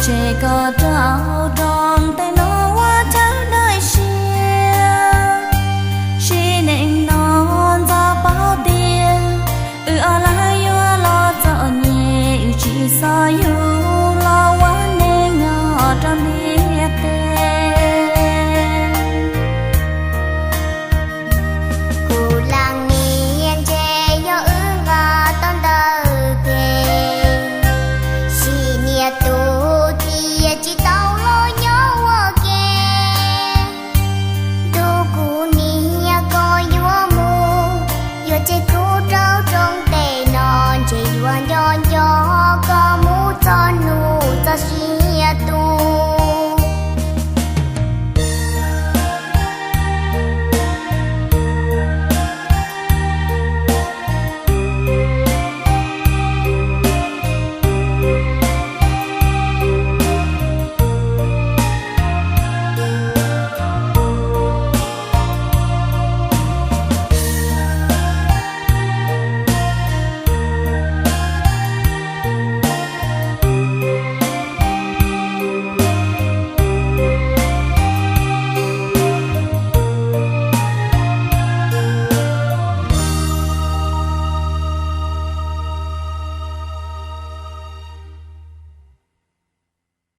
Ces koj rau rooj teb no ua chaw dawb siab, sim neej no ntxov paub tias wb ob leeg yuav los txom nyem, wb tsis xav yug los ua neeg nyob rau ntiaj teb. Kuv leej niam ntshe yog wb nqa tau ntawm pem, sim niam tus tias tsis tau los nyob ua ke. Ntuj kuv niam, koj yuav mus, yuav tseg kuv rau rooj teb no, ntshe yuav nco nco koj mus txog hnub txog sim